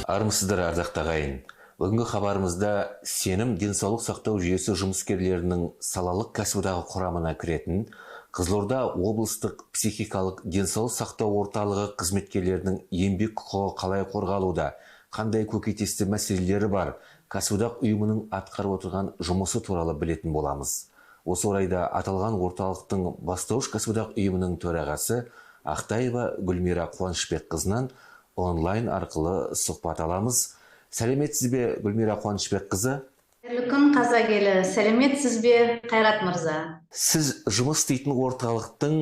Армысыздар, ардақты ағайын. Бүгінгі хабарымызда Сенім денсаулық сақтау жүйесі жұмыскерлерінің салалық кәсіподағы құрамына кіретін Қызылорда облыстық психикалық денсаулық сақтау орталығы қызметкерлерінің еңбек құқығы қалай қорғалуда, қандай көкейтесті мәселелері бар, кәсіподақ ұйымының атқарып отырған жұмысы туралы білетін боламыз. Осы орайда аталған орталықтың бастауыш кәсіподақ ұйымының төрағасы Ақтаева Гүлмира Қуанышбекқызынан онлайн арқылы сұхбат аламыз. Сәлеметсіз бе, Гүлмира Қуанышбекқызы? Қайырлы күн, қазақ елі. Сәлеметсіз бе, Қайрат мырза? Сіз жұмыс істейтін орталықтың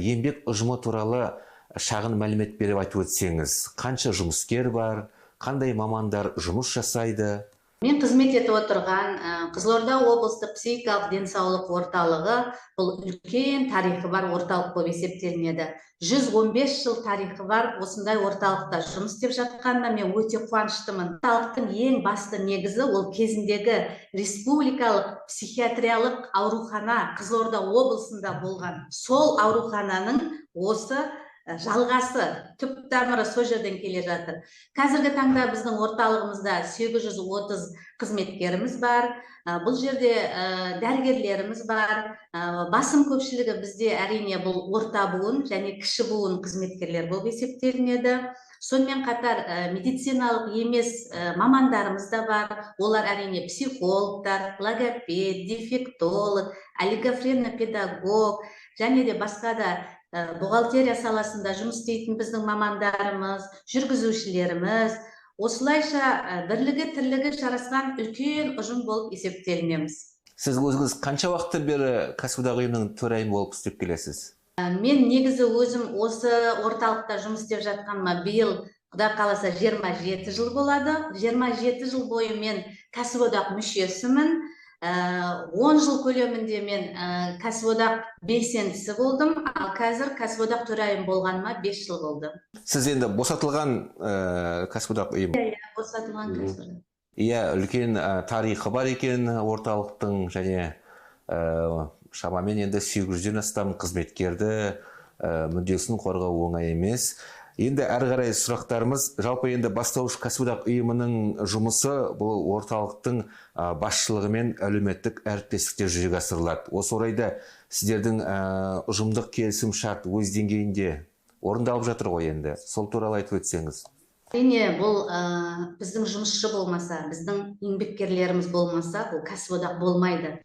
еңбек ұжымы туралы шағын мәлімет беріп айтып өтсеңіз, қанша жұмыскер бар, қандай мамандар жұмыс жасайды? Мен қызмет етіп отырған Қызылорда облыстық психикалық денсаулық орталығы бұл үлкен тарихы бар орталық болып есептелінеді. 115 жыл тарихы бар осындай орталықта жұмыс істеп жатқанына мен өте қуаныштымын. Орталықтың ең басты негізі ол кезіндегі республикалық психиатриялық аурухана Қызылорда облысында болған. Сол аурухананың осы жалғасы, түп тамыры сол жерден келе жатыр. Қазіргі таңда біздің орталығымызда 830 қызметкеріміз бар. Бұл жерде дәрігерлеріміз бар. Басым көпшілігі бізде әрине бұл орта буын және кіші буын қызметкерлер болып есептелінеді. Сонымен қатар медициналық емес мамандарымыз да бар. Олар әрине психологтар, логопед, дефектолог, олигофренопедагог және де басқа да бухгалтерия саласында жұмыс істейтін біздің мамандарымыз, жүргізушілеріміз. Осылайша бірлігі тірлігі жарасқан үлкен ұжым болып есептелінеміз. Сіз өзіңіз қанша уақыттан бері кәсіподақ ұйымының төрайымы болып істеп келесіз? Мен негізі өзім осы орталықта жұмыс істеп жатқаныма биыл Құдай қаласа 27 жыл болады. 27 жыл бойы мен кәсіподақ мүшесімін. 10 жыл көлемінде мен кәсіподақ белсендісі болдым, ал қазір кәсіподақ төрайым болғаныма 5 жыл болды. Сіз енді босатылған кәсіподақ ұйым? Иә, босатылған кәсіподақ. Иә, үлкен тарихы бар екен орталықтың, және шамамен енді 800-ден астам қызметкерді мүддесін қорғау оңай емес. Енді әрі қарай сұрақтарымыз, жалпы енді бастауыш кәсіподақ ұйымының жұмысы бұл орталықтың басшылығымен әлеуметтік әріптестікте жүзеге асырылады. Осы орайда сіздердің ұжымдық келісім шарт өз деңгейінде орындалып жатыр ғой енді. Сол туралы айтып өтсеңіз. Әрине, бұл біздің жұмысшы болмаса, біздің еңбеккерлеріміз болмаса, бұл кәсіподақ болмайды.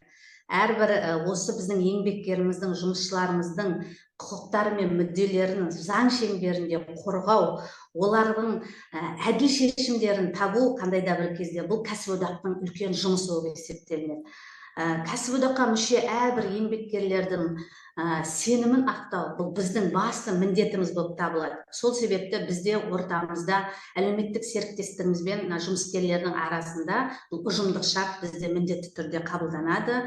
Әрбір осы біздің еңбеккеріміздің, жұмысшыларымыздың құқықтары мен мүдделерін заң шеңберінде қорғау, олардың әділ шешімдерін табу қандай да бір кезде бұл кәсіподақтың үлкен жұмысы болып есептелінеді. Кәсіподаққа мүше әрбір еңбеккерлердің сенімін ақтау бұл біздің басты міндетіміз болып табылады. Сол себепті бізде ортамызда әлеуметтік серіктестігімізбен жұмыскерлердің арасында бұл ұжымдық шарт бізде міндетті түрде қабылданады.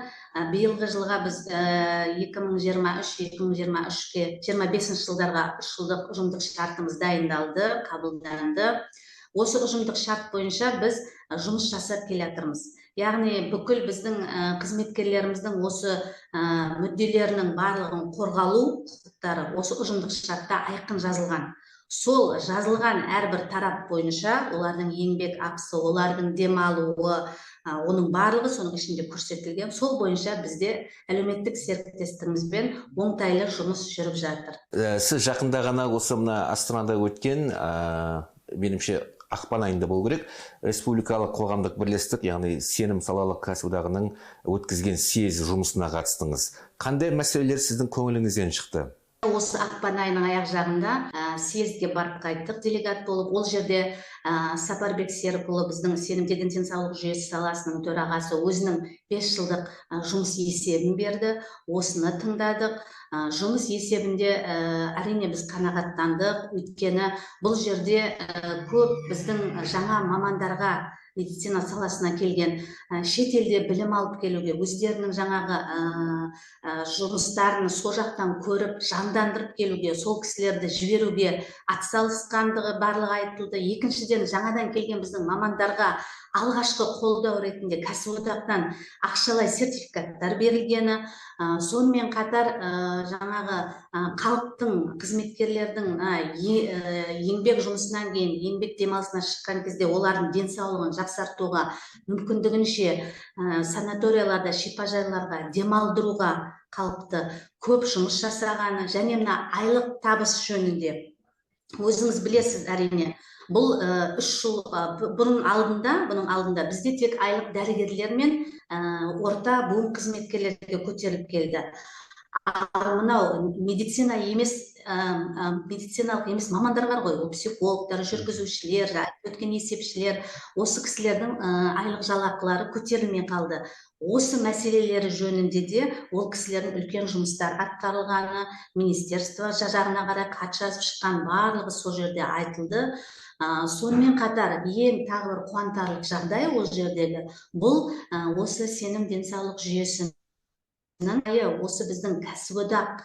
Биылғы жылға біз 2023, 2023-ке, 25 жылдарға 3 жылдық ұжымдық шартымыз дайындалды, қабылданды. Осы ұжымдық шарт бойынша біз жұмыс жасап келе жатырмыз. Яғни бүкіл біздің қызметкерлеріміздің осы мүдделерінің барлығын қорғалу құқықтары осы ұжымдық шартта айқын жазылған. Сол жазылған әрбір тарап бойынша олардың еңбек ақысы, олардың демалуы, оның барлығы соның ішінде көрсетілген. Сол бойынша бізде әлеуметтік серіктестігімізбен оңтайлы жұмыс жүріп жатыр. Сіз жақында ғана осы мына Астанада өткен, меніңше ақпан айында болу керек, республикалық қоғамдық бірлестік, яғни Сенім салалық кәсіподағының өткізген съезі жұмысына қатыстыңыз. Қандай мәселелер сіздің көңіліңізден шықты? Осы ақпан айының аяқ жағында съезге барып қайттық делегат болып. Ол жерде Сапарбек Серікұлы біздің Сенім денсаулық жүйесі саласының төрағасы өзінің 5 жылдық жұмыс есебін берді. Осыны тыңдадық. Жұмыс есебінде әрине біз қанағаттандық, өйткені бұл жерде көп біздің жаңа мамандарға медицина саласына келген, шетелде білім алып келуге, өздерінің жаңағы жұмыстарын сол жақтан көріп, жандандырып келуге, сол кісілерді жіберуге атсалысқандығы барлығы айтылды. Екіншіден, жаңадан келген біздің мамандарға алғашқы қолдау ретінде кәсіподақтан ақшалай сертификаттар берілгені, Сонымен қатар жаңағы халықтың, қызметкерлердің еңбек жұмысынан кейін, еңбек демалысына шыққан кезде олардың денсаулығын жақсартуға, мүмкіндігінше санаторияларда, шипажайларға демалдыруға халықты көп жұмыс жасағаны және мына айлық табыс жөнінде өзіңіз білесіз, әрине, бұл 3 жыл бұрын алдында, бұның алдында бізде тек айлық дәрігерлер мен орта буын қызметкерлерге көтеріліп келді. Ал мынау медицина емес, медициналық емес мамандар бар ғой, ол психологтар, жүргізушілер, өткен есепшілер, осы кісілердің айлық жалақылары көтерілмей қалды. Осы мәселелері жөнінде де ол кісілердің үлкен жұмыстар атқарылғаны, министерство жағына қарай хат жазып шыққан, барлығы сол жерде айтылды. Сонымен қатар ең тағы бір қуантарлық жағдай ол жердегі бұл осы сенім денсаулық жүйесінің осы біздің кәсіподақ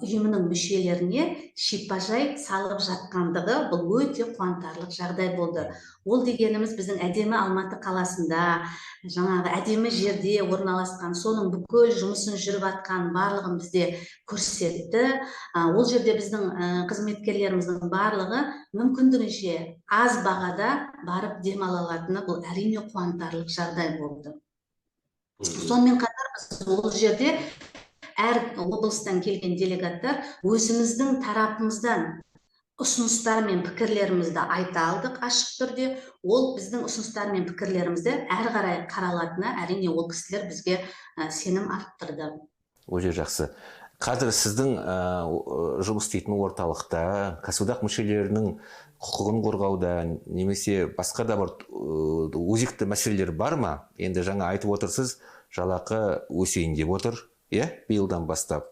ұйымының мүшелеріне шипажай салып жатқандығы, бұл өте қуантарлық жағдай болды. Ол дегеніміз біздің әдемі Алматы қаласында, жаңағы әдемі жерде орналасқан, соның бүкіл жұмысын жүріп жатқан барлығын бізде көрсетті. Ол жерде біздің қызметкерлеріміздің барлығы мүмкіндігінше аз бағада барып демала алатыны, бұл әрине қуантарлық жағдай болды. Сонымен қатар біз ол жерде әр облыстан келген делегаттар өзіміздің тарапымыздан ұсыныстар мен пікірлерімізді айта алдық ашық түрде. Ол біздің ұсыныстар мен пікірлерімізді әрі қарай қаралатыны, әрине, ол кісілер бізге сенім арттырды. Өте жақсы. Қазір сіздің жұмыс істейтін орталықта кәсіподақ мүшелерінің құқығын қорғауда немесе басқа да бір өзекті мәселелер бар ма? Енді жаңа айтып отырсыз, жалақы өсейін деп отыр, иә, биылдан бастап.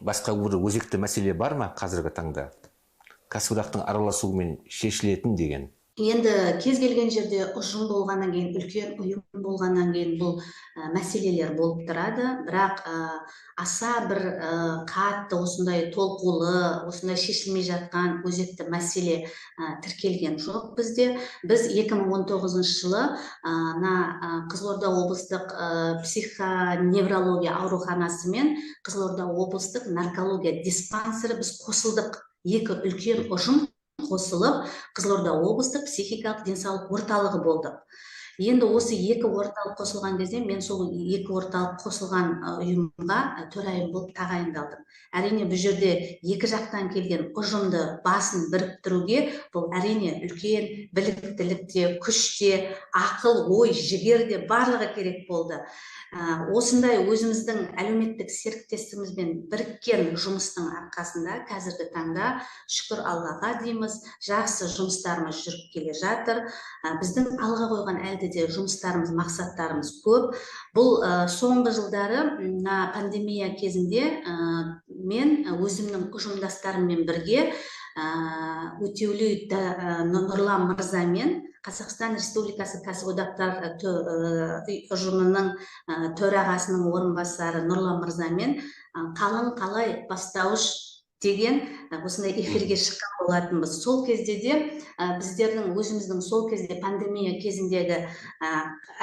Басқа бір өзекті мәселе бар ма қазіргі таңда? Кәсіподақтың араласуымен шешілетін деген. Енді кез келген жерде ұжым болғаннан кейін, үлкен ұйым болғаннан кейін бұл мәселелер болып тұрады. Бірақ аса бір қатты осындай толқулы, осындай шешілмей жатқан өзекті мәселе тіркелген жоқ бізде. Біз 2019 жылы мына Қызылорда облыстық психоневрология ауруханасы мен Қызылорда облыстық наркология диспансері біз қосылдық. Екі үлкен ұжым қосылып, Қызылорда облыстық психикалық денсаулық орталығы болды. Енді осы екі орталық қосылған кезде мен сол екі орталық қосылған ұйымға төрайым болып тағайындалдым. Әрине, бұл жерде екі жақтан келген ұжымды басын біріктіруге бұл әрине үлкен біліктілік те, күш те, ақыл, ой, жігер де барлығы керек болды. Осындай өзіміздің әлеуметтік серіктестігімізбен біріккен жұмыстың арқасында қазіргі таңда шүкір Аллаға дейміз, жақсы жұмыстарымыз жүріп келе жатыр. Біздің алға қойған әлде де жұмыстарымыз, мақсаттарымыз көп. Бұл соңғы жылдары мына пандемия кезінде мен өзімнің ұжымдастарыммен бірге Өтеулі Нұрлан мырзамен Қазақстан Республикасы кәсіподақтар ұжымының төрағасының орынбасары Нұрлан мырзамен қалың қалай бастауыш деген осындай эфирге шыққан болатынбыз. Сол кезде де біздердің өзіміздің сол кезде пандемия кезіндегі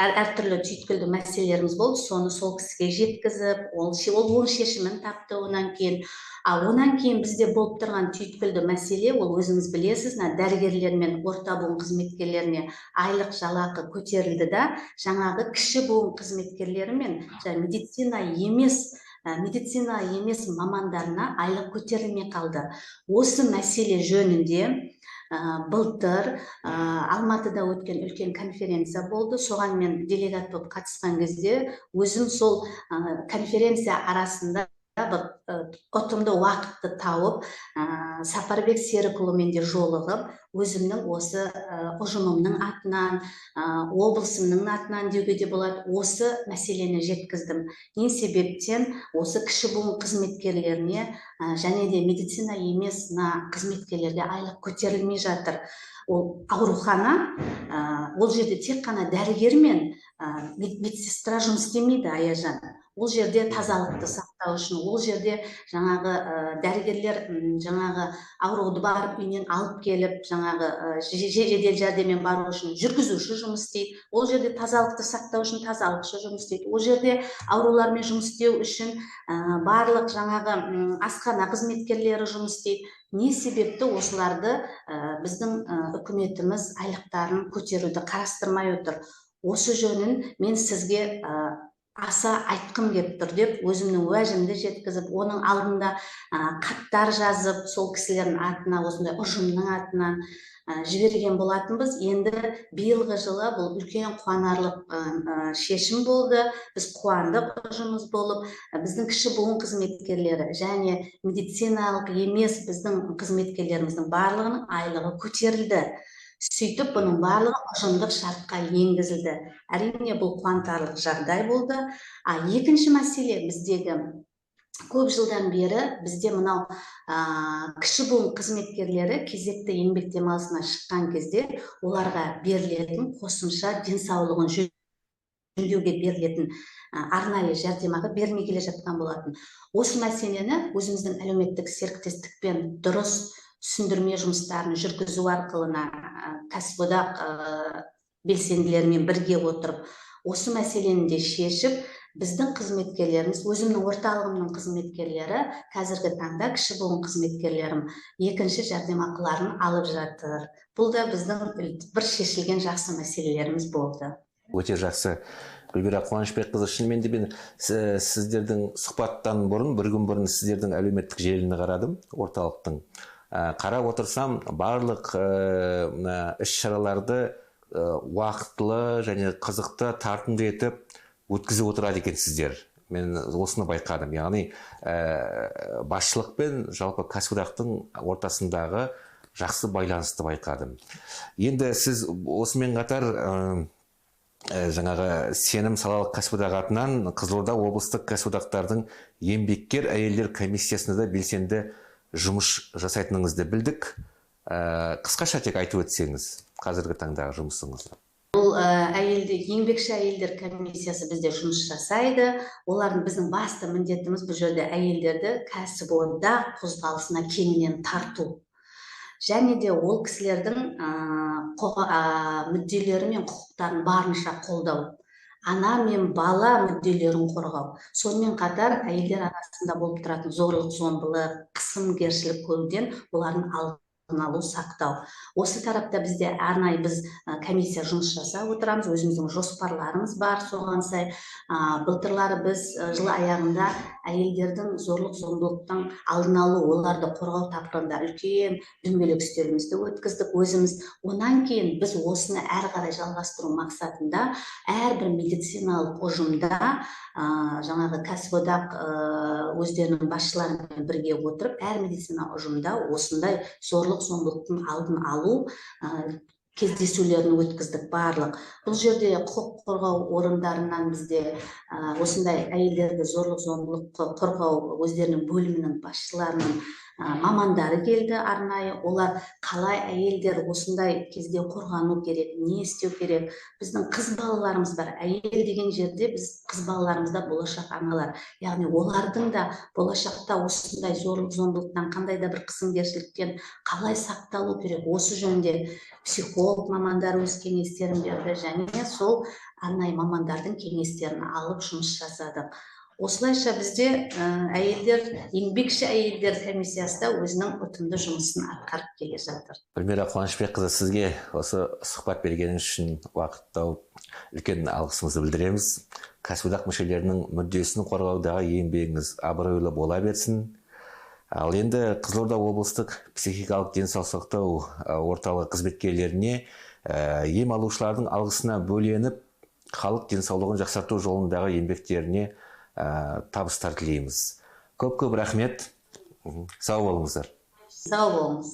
әртүрлі түйткілді мәселелеріміз болды. Соны сол кісіге жеткізіп, ол оң шешімін тапты онан кейін. Ал онан кейін бізде болып тұрған түйткілді мәселе, ол өзіңіз білесіз, мына дәрігерлер мен орта буын қызметкерлеріне айлық жалақы көтерілді да, жаңағы кіші буын қызметкерлері мен медицина емес мамандарына айлық көтерілмей қалды. Осы мәселе жөнінде былтыр Алматыда өткен үлкен конференция болды. Соған мен делегат болып қатысқан кезде өзім сол конференция арасында бір ұтымды уақытты тауып, Сапарбек Серікұлымен де жолығып, өзімнің осы ұжымымның атынан, облысымның атынан деуге де болады, осы мәселені жеткіздім. Не себептен осы кіші буын қызметкерлеріне және де медицина емес мына қызметкерлерге айлық көтерілмей жатыр. Ол аурухана, ол жерде тек қана дәрігер мен медсестра жұмыс істемейді, Аяжан. Ол жерде тазалықты сақтау үшін, ол жерде жаңағы дәрігерлер жаңағы ауруды барып үйінен алып келіп, жаңағы жедел жәрдеммен бару үшін жүргізуші жұмыс істейді. Ол жерде тазалықты сақтау үшін тазалықшы жұмыс істейді. Ол жерде аурулармен жұмыс істеу үшін барлық жаңағы асхана қызметкерлері жұмыс істейді. Не себепті осыларды біздің үкіметіміз айлықтарын көтеруді қарастырмай отыр? Осы жөнін мен сізге аса айтқым кеп тұр деп өзімнің уәжімді жеткізіп, оның алдында хаттар жазып, сол кісілердің атына, осындай ұжымның атынан жіберген болатынбыз. Енді биылғы жылы бұл үлкен қуанарлық шешім болды. Біз қуандық ұжымымыз болып, біздің кіші буын қызметкерлері және медициналық емес біздің қызметкерлеріміздің барлығының айлығы көтерілді. Сөйтіп бұның барлығы ұжымдық шартқа енгізілді. Әрине, бұл қуантарлық жағдай болды. А екінші мәселе, біздегі көп жылдан бері бізде мынау кіші буын қызметкерлері кезекті еңбек демалысына шыққан кезде оларға берілетін қосымша денсаулығын жөндеуге берілетін арнайы жәрдемақы берілмей келе жатқан болатын. Осы мәселені өзіміздің әлеуметтік серіктестікпен дұрыс түсіндірме жұмыстарын жүргізу арқылы кәсіподақ белсенділерімен бірге отырып, осы мәселені де шешіп, біздің қызметкерлеріміз, өзімнің орталығымның қызметкерлері қазіргі таңда кіші буын қызметкерлерім екінші жәрдемақыларын алып жатыр. Бұл да біздің бір шешілген жақсы мәселелеріміз болды. Өте жақсы. Гүлмира Қуанышбекқызы, шынымен де мен сіздердің сұхбаттан бұрын, бір күн бұрын сіздердің әлеуметтік желіні қарадым, орталықтың. Қарап отырсам, барлық іс-шараларды уақытылы және қызықты, тартымды етіп өткізіп отырады екенсіздер. Мен осыны байқадым. Яғни басшылық пен жалпы кәсіподақтың ортасындағы жақсы байланысты байқадым. Енді сіз осымен қатар жаңағы Сенім салалық кәсіподақ атынан Қызылорда облыстық кәсіподақтардың еңбеккер әйелдер комиссиясында да белсенді жұмыс жасайтыныңызды білдік. Қысқаша тек айтып өтсеңіз қазіргі таңдағы жұмысыңызды. Бұл еңбекші әйелдер комиссиясы бізде жұмыс жасайды. Олардың біздің басты міндетіміз бұл жерде әйелдерді кәсіподақ қозғалысына кеңінен тарту. Және де ол кісілердің мүдделері мен құқықтарын барынша қолдау. Ана мен бала мүдделерін қорғау. Сонымен қатар әйелдер арасында болып тұратын зорлық, зомбылық, қысымгершілік көруден олардың алдын алу, сақтау. Осы тарапта бізде арнайы біз комиссия жұмыс жасап отырамыз, өзіміздің жоспарларымыз бар соған сай. Былтырлары біз жыл аяғында әйелдердің зорлық, зомбылықтың алдын алу, оларды қорғау тақырыбында үлкен дөңгелек үстелімізді өткіздік өзіміз. Онан кейін біз осыны әрі қарай жалғастыру мақсатында әрбір медициналық ұжымда жаңағы кәсіподақ өздерінің басшыларымен бірге отырып, әр медицина ұжымда осындай зорлық зомбылықтың алдын алу кездесулерін өткіздік барлық. Бұл жерде құқық қорғау орындарынан бізде осындай әйелдерді зорлық зомбылық қорғау өздерінің бөлімінің басшыларының мамандары келді арнайы. Олар қалай әйелдер осындай кезде қорғану керек, не істеу керек. Біздің қыз балаларымыз бар. Әйел деген жерде біз қыз балаларымыз да болашақ аналар. Яғни олардың да болашақта осындай зорлық зомбылықтан, қандай да бір қысымгершіліктен қалай сақталу керек, осы жөнінде психолог мамандар өз кеңестерін берді және сол арнайы мамандардың кеңестерін алып жұмыс жасадық. Осылайша бізде әйелдер, еңбекші әйелдер комиссиясы да өзінің ұтымды жұмысын атқарып келе жатыр. Гүлмира Қуанышбекқызы, сізге осы сұхбат бергеніңіз үшін уақыт тауып үлкен алғысымызды білдіреміз. Кәсіподақ мүшелерінің мүддесін қорғаудағы еңбегіңіз абыройлы бола берсін. Ал енді Қызылорда облыстық психикалық денсаулық сақтау орталығы қызметкерлеріне ем алушылардың алғысына бөленіп, халық денсаулығын жақсарту жолындағы еңбектеріне табыстар тілейміз. Көп-көп рахмет. Сау болыңыздар. Сау болыңыз.